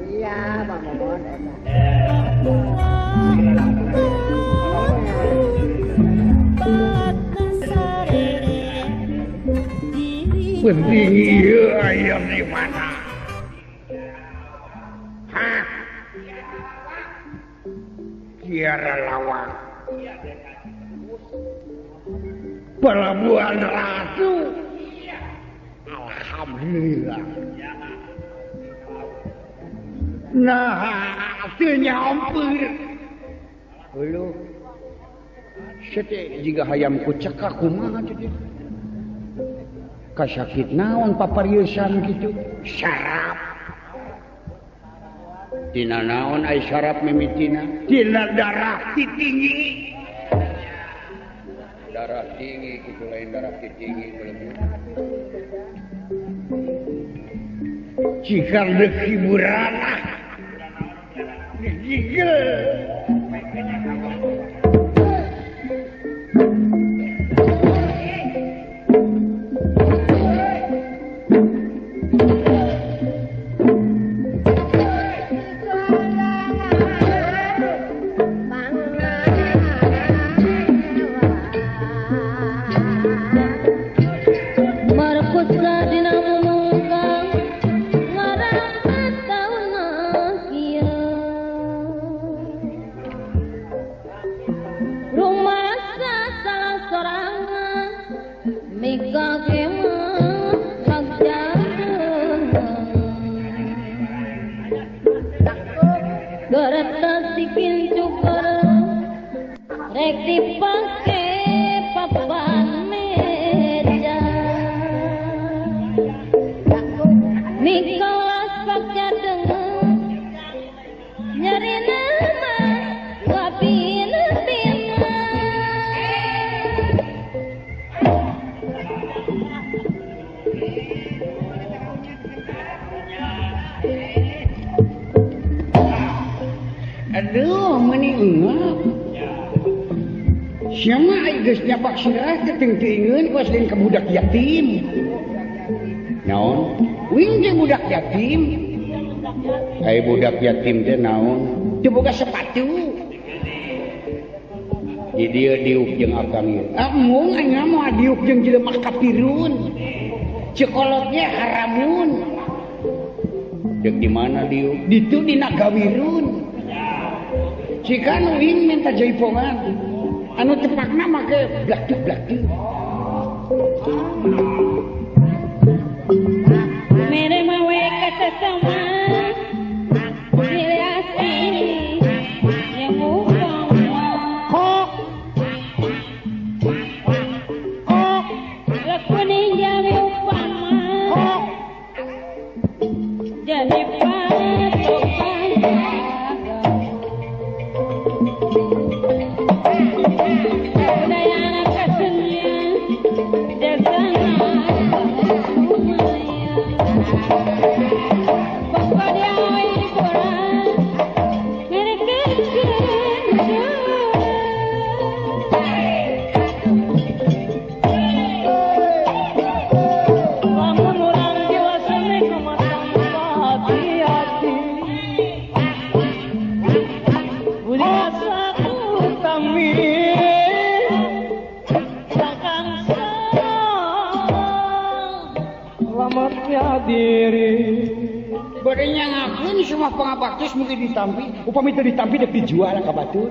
Iya, Bang Momon. Penting ieu ayam di mana? Hah? Kiara Lawang. Pelabuhan Ratu. Alhamdulillah. Nah, teu nyampeur. Heuh. Sete jiga hayam ku cekak kumaha teh? Kasakit naon papariesan kitu? Sarap. Tina naon ai sarap mimitina? Tina darah tinggi. Darah tinggi kitu lain darah tinggi belum. Cikar deuk hiburan ah. Gigil. Aduh, meni engap. Siapa geus nyapak sirah teh teuing-teuingeun ku lain ka budak yatim. Naon? Wing jeung budak yatim. Ai budak yatim teh naon? Teu boga sepatu. Di dieu diuk jeung akang ieu. Ah, mung aing mah diuk jeung jelema kafirun. Cekolotnya haramun. Deuk di mana diuk? Ditu dina gawirun. Jika nu wing minta jaipongan, anu tepakna make blaktuk-blaktuk. Mere mawe kasasama, silasi yang upama. Kok, kok, lakuni jami upama. Kok, jadi patokan. Badenya ngakuin semua pangabaktos mungkin ditampi, upami teu ditampi dek dijual ka batur.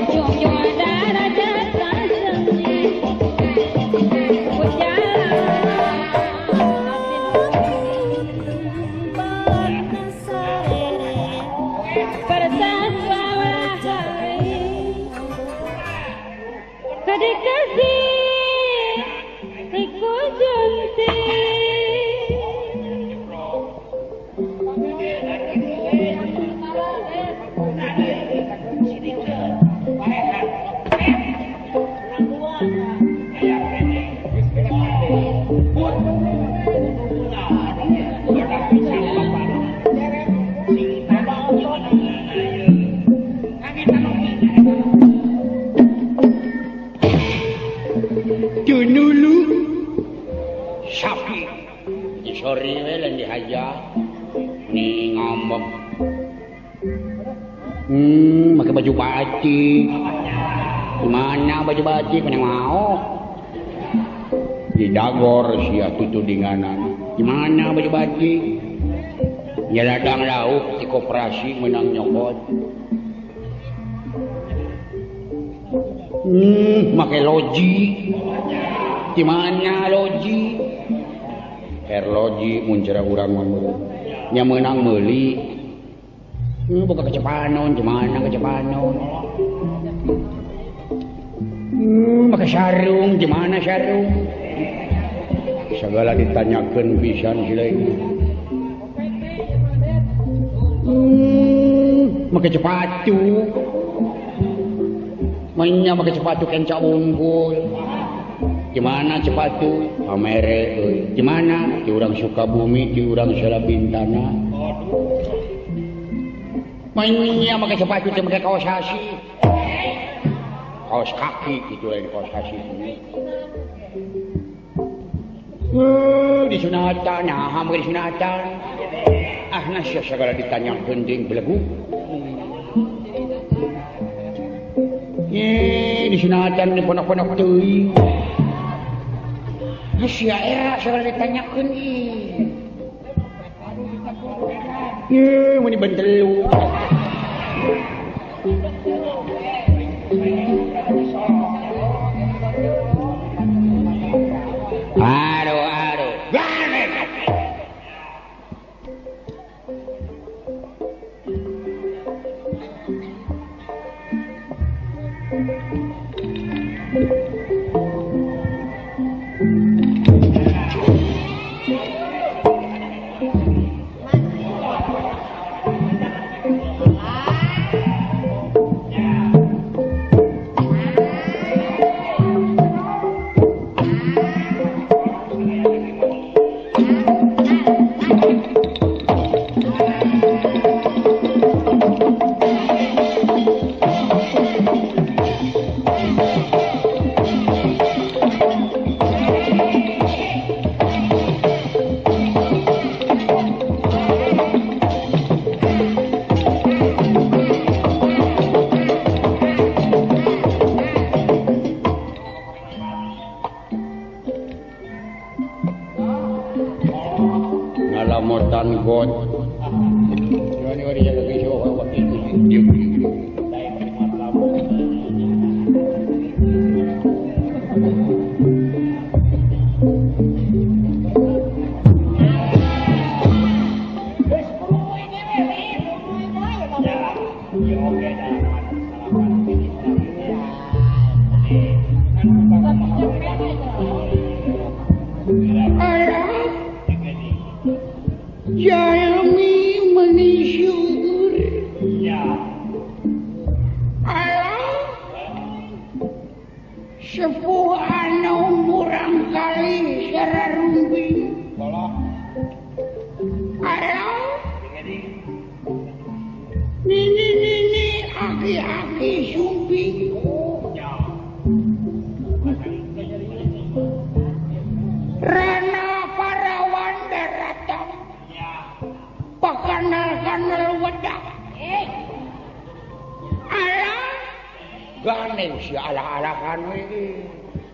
Yo, yo, da, da, da, da, da, da. gajah. Nih ngomong. Pakai baju batik. Gimana baju batik mana mau? Didagor sia tutudinganan. Gimana baju batik? Nyeladang lauk di koperasi menang nyokot. Pakai loji. Gimana loji? Erloji mun cara urang mah nya meunang meuli. Buka kecepanon, gimana kecepanon? Pakai sarung, gimana sarung? Segala ditanyakeun pisan si lain. Pakai sepatu. Mainnya pakai sepatu kenca unggul. Gimana sepatu? Pamere euy. Gimana? Ti urang Sukabumi, ti urang Salabintana. Mainnya pakai sepatu teh pakai kaos hasi. Kaos kaki gitu lain kaos hasi. Disunatan, nah hampir disunatan. Ah, nasya segala ditanyakeun deui belegu. Disunatan di pondok-pondok teuing. Sia era segala ditanyakeun ieu. Mun dibentelu. Aduh, aduh.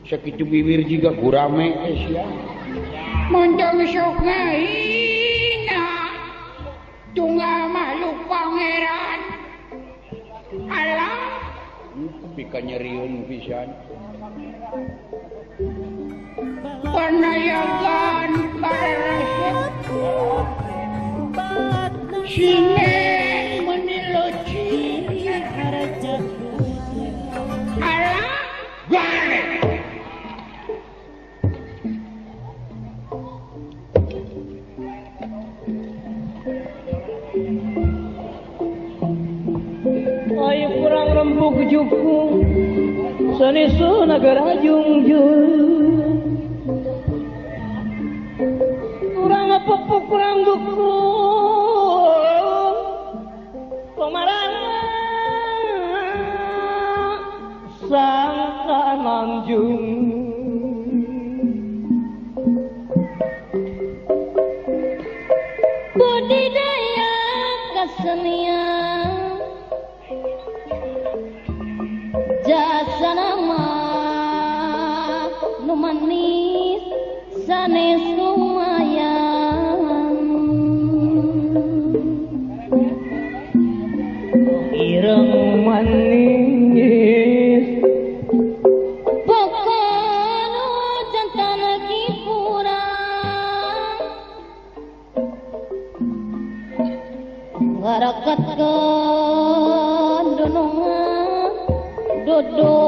Sakitu bibir juga gurame sia. Moncong sok ngahina tunggal makhluk pangeran. Alah pika nyeriun pisan. Panayagan para sine meniloci. Alah gane. Ayo kurang rembug jukung saneso nagara jungjung kurang pupuk kurang dukung komarana sangka nanjung. kesenian jasa nama nu manis sanes lumayan ireng manis pokonu jantan kipuran ngarakatkeun dunungan duduran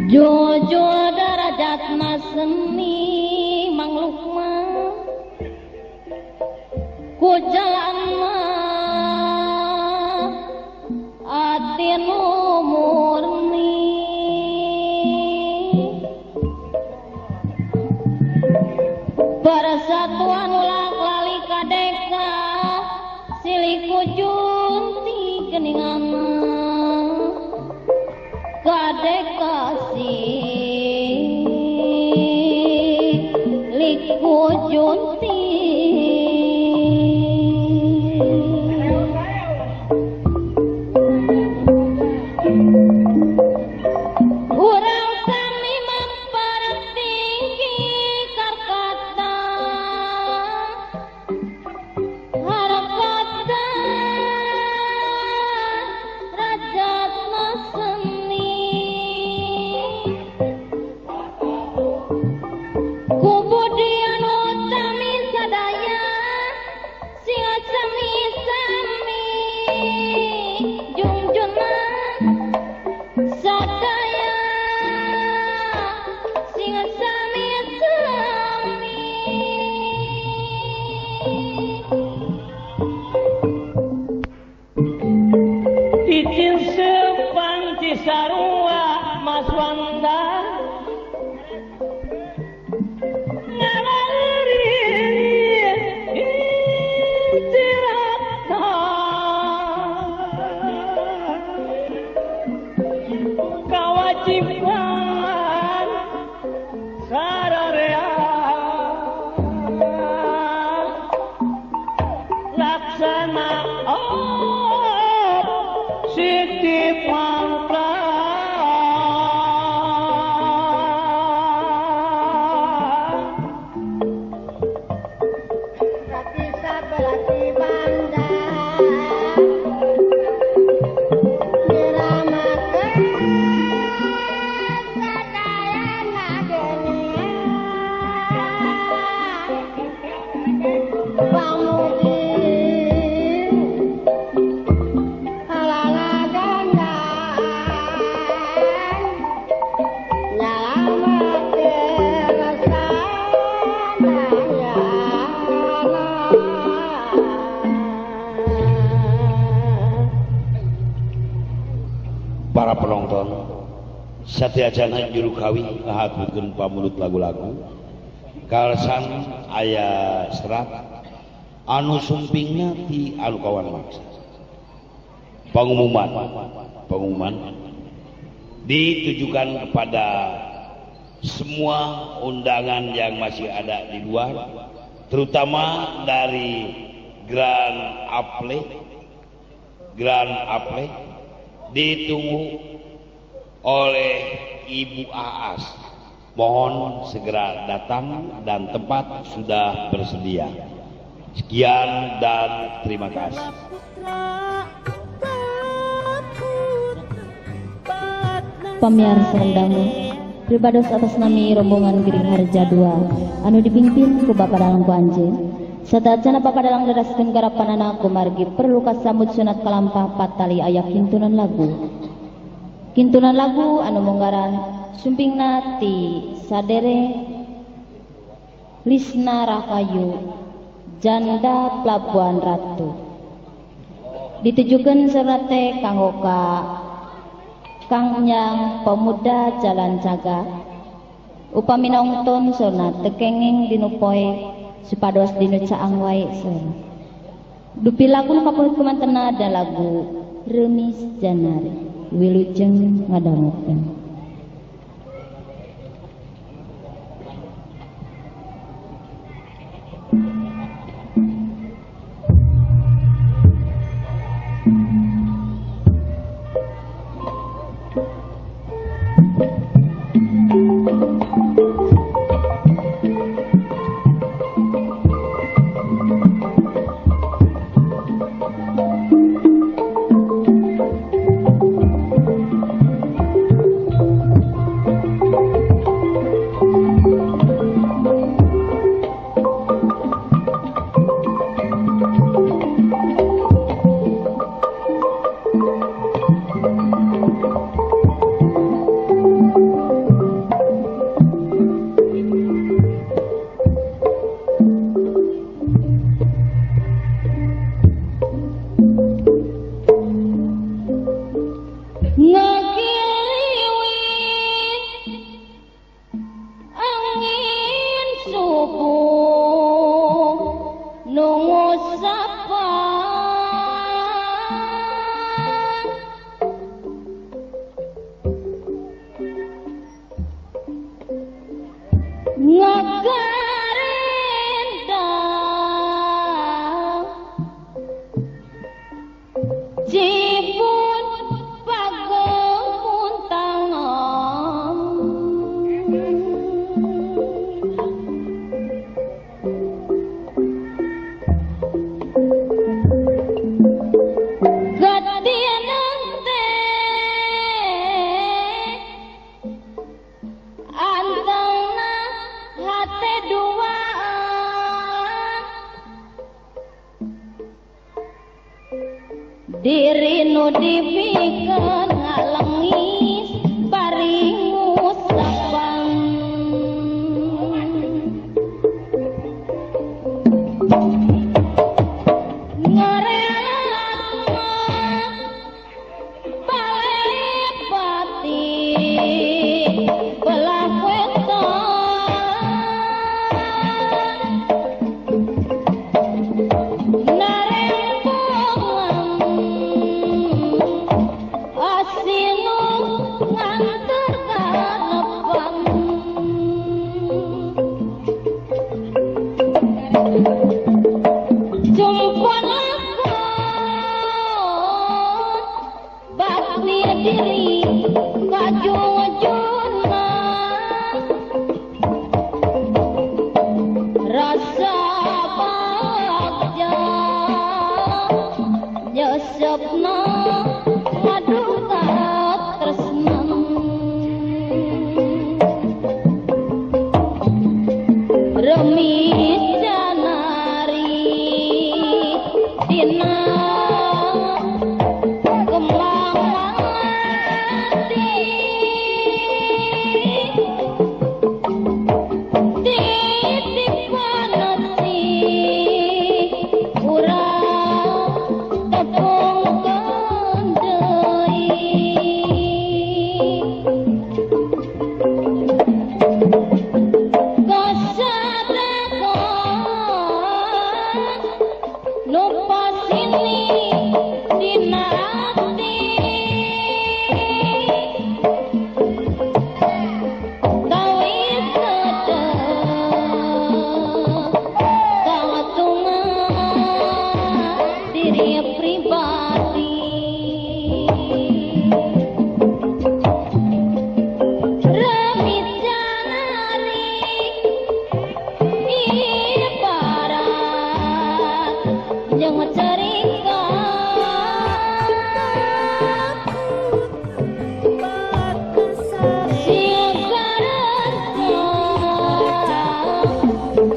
jujur darajatna seni Mang Lukman ku jalan mah ati nu murni persatuan ulang lali kadeka silih kujunti geningan kadeka silih kujunti. Urang sami mempertinggi karkata harkata rajatna seni ku budi anu tami sadaya singa sami-sami jungjungan sadaya singa sami-sami. Cicil sepanci sarua Mas Wanda kewajiban sararea laksana Siti Pangkra. Para penonton sateuacan juru kawi ngahaturkeun pamulut lagu-lagu kalsan aya serat anu sumpingna ti anu kawan maksa. Pengumuman ditujukan kepada semua undangan yang masih ada di luar, terutama dari Grand Aple ditunggu oleh Ibu Aas. Mohon segera datang dan tempat sudah bersedia. Sekian dan terima kasih. Pamiarsa undangan pribados atas nami rombongan Giring Harja 2 anu dipimpin ku Bapak Dalang ku Anjeun. Satacana Bapak Dalang deraskeun garapanana kumargi perlu kasamud sunat kalampah patali aya kintunan lagu. Kintunan lagu anu munggaran sumpingna ti sadere Lisna Rahayu Janda Pelabuhan Ratu. Ditujukeun surat teh kanggo ka Kang Nyang Pemuda Jalan Caga. Upami nongton sona teu kenging dinu poe supados dinu caang wae sona. Dupi lagu nu kapunut kumantena da lagu Remis Janari. Wilujeng ngadangukeun. Subuh nungu sapa ngagarendang jipun pagemuntangan gadian teh antengna hate duaan diri nu dipikeun ngalengis bari ngusapang ngarelatna balepati belah wetan narempongan asinu nganter kanepang jumpon lakon bakti diri kajujuna rasa bagja nyesepna ngadu katresnan remis janari dina kembang melati titipan ati urang tepungkeun deui kasadakan nu pasini dina ati tawis tetep katungan diri pribadi remis janari ibarat jeung cerita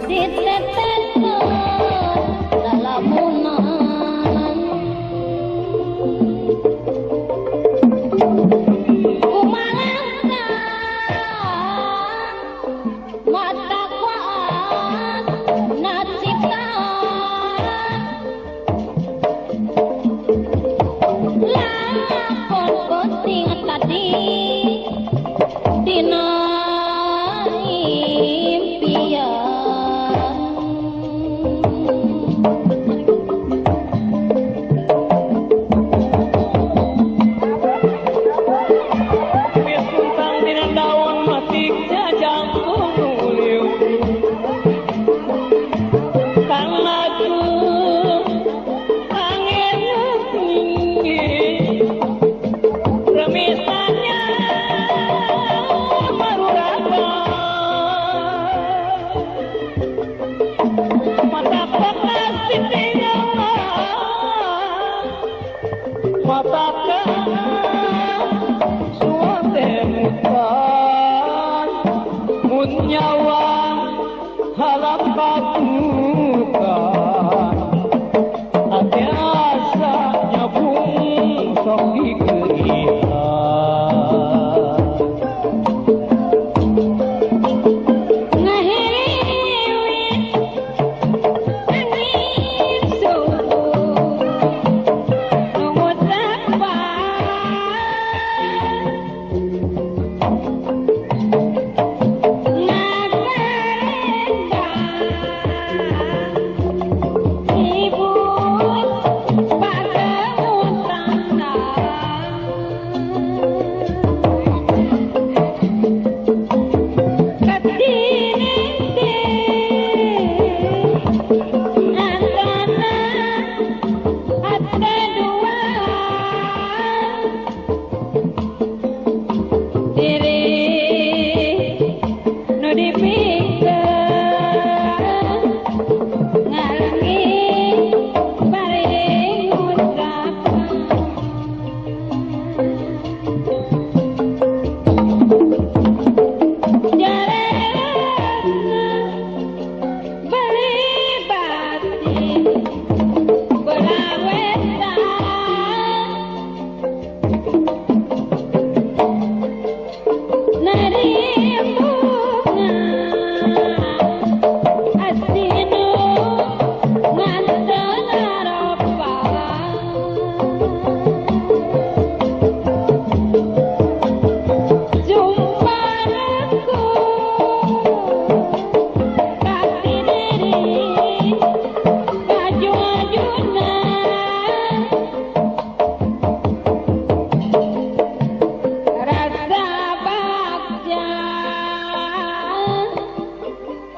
ditetetkeun lalamunan kumalangkah mata kuat naciptaan lakon penting tadi dina impian Wis kuntang dina daun matik jajangkung uliu Kang agung angin tinggi remisannya maruraka mata pekas ditinggal mata suatemukan mun nyawa halap katukan ate asa nyabung sok dikeurihan ngahiriwit angin subuh nungu sapa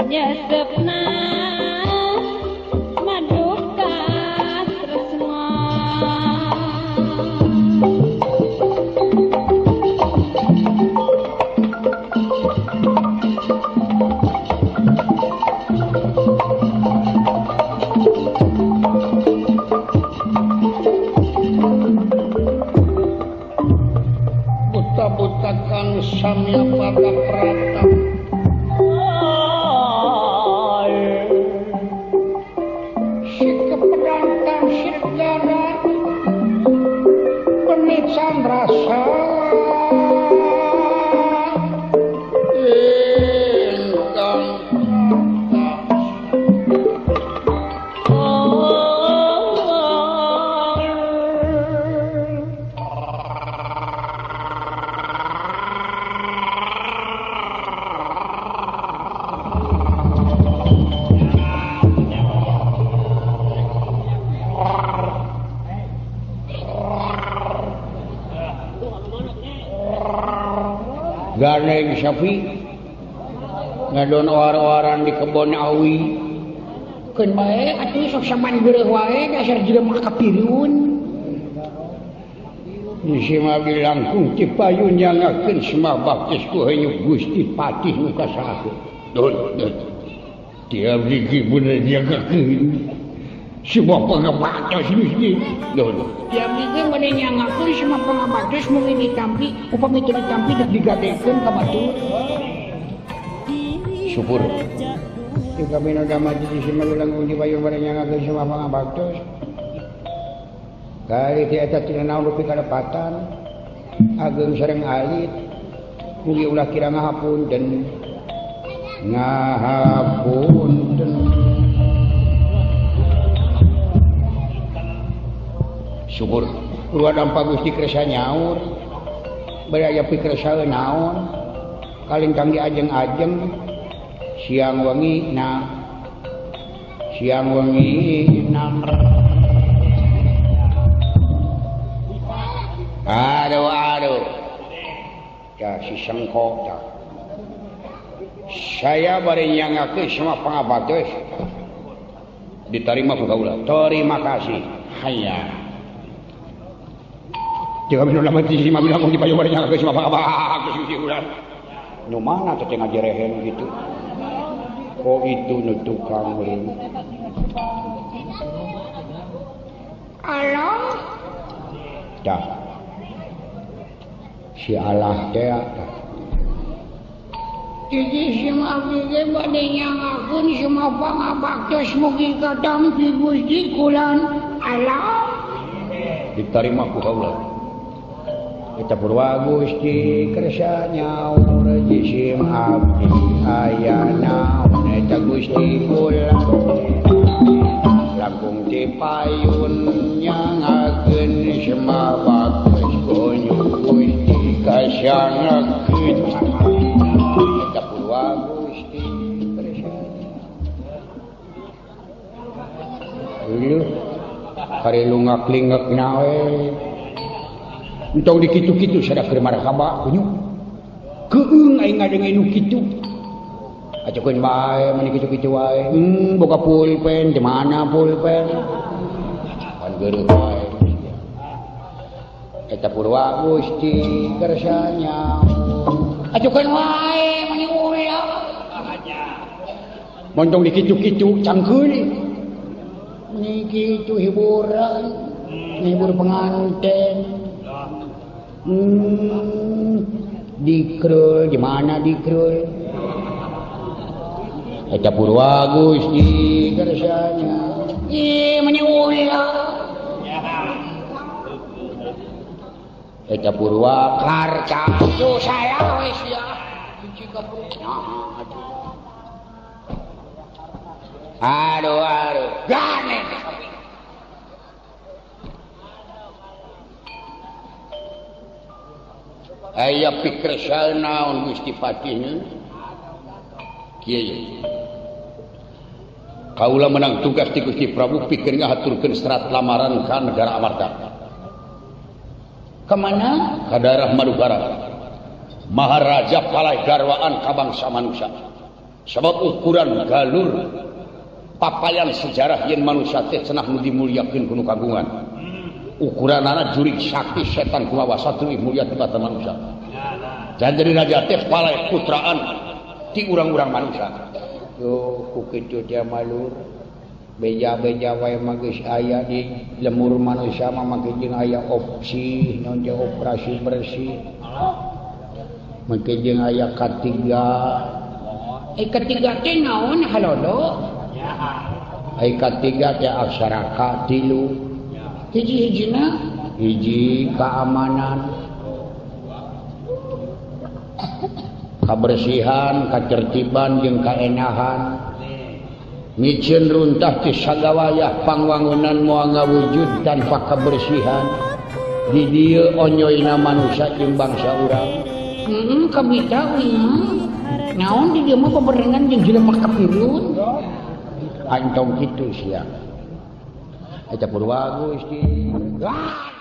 Nyesepna maduka tresna. Buta-buta kang samya pada pratap si kepedantan sirgana penican rasa ingkang Ganeng Syafi ngadon war-waran di kebon awi keun bae atuh sok saman geureuh wae dasar jelema kapirun di mah langkung ti payun nyangakeun semah baptis ku henyuk Gusti Patih nu kasaha don don tiap gigi bener nyangakeun semua pangabaktos Gusti don tiap gigi bener nyangakeun semua pangabaktos mungkin ditampi upami teu ditampi dek digadekeun ka batur syukur di kami nu damai di sima langkung ti payun bener nyangakeun semua pangabaktos kali ti eta tina naon rupi kalepatan ageng sareng alit mugi ulah kira ngahapunten ngahapunten syukur ulah dampa Gusti Kersa nyaur bari aya pikersa naon kalingkang diajeng-ajeng siang wengi na siang wengi na. Aduh aduh ya si sengkok ta. Saya bari nyangakeun semua pangabatos diterima ku kaula terima kasih haya jika minum lama di sini bilang di payu bari nyangakeun semua pangabatos si ulah nu mana teh ngajerehen gitu oh itu nu tukang meureun Allah dah si Allah teh jadi semua abdi ge bade nyangakeun semua pangabaktos mugi katampi Gusti kulan Allah diterima ku kaula eta purwa Gusti kersa nyaur jisim abdi aya naon eta Gusti kulan langkung ti payun nyangakeun semua baktos kunyuk Gusti kasyangakeun eta purwa Gusti kersa leuh kari lungak-lingek nawe entong dikitu-kitu sada keur marhaba kunyuk keung aing ngadenge nu kitu acukeun bae mani kitu-kitu wae boga pulpen di mana pulpen pan geureuh wae eta purwa Gusti kersa nyaur acukeun wae mani ulah montong dikitu-kitu cangkeun mani kitu hiburan hibur pengantin dikrul di mana dikrul eta purwa Gusti kersanya ih mani ulah eta purwa karca tuh saya wis ya aduh aduh gane aya pikersa naon Gusti Patih kieu kaula menang tugas ti Gusti Prabu pikeun ngahaturkeun serat lamaran ka negara Amarta. Ka mana? Ka daerah Madukara. Maharaja Palai Garwaan ka bangsa manusia. Sebab ukuran galur papayan sejarah yen manusia teh cenah nu dimulyakeun ku nu kagungan. Ukuranana jurig sakti setan kumawasa teuing mulia tibatan manusia. Dan jadi raja teh palai putraan ti urang-urang manusia. Yo ku kitu teh malur. Beja-beja wae mah geus aya di lemur manusia mah make jeung aya opsi naon teh operasi bersih. Make jeung aya katiga. Katiga teh naon halodo? Ai katiga teh aksara ka tilu. Hiji-hijina hiji keamanan, kebersihan, ketertiban jeung kaenahan. Miceun runtah ti sagawayah pangwangunan moal ngawujud tanpa kebersihan. Di dieu onyoyna manusia jeung bangsa urang. Heeh, kabita euy. Naon di dieu mah beberengan jeung jelema kafirun. Antong kitu sia. Eta Purwa Gusti. Wah.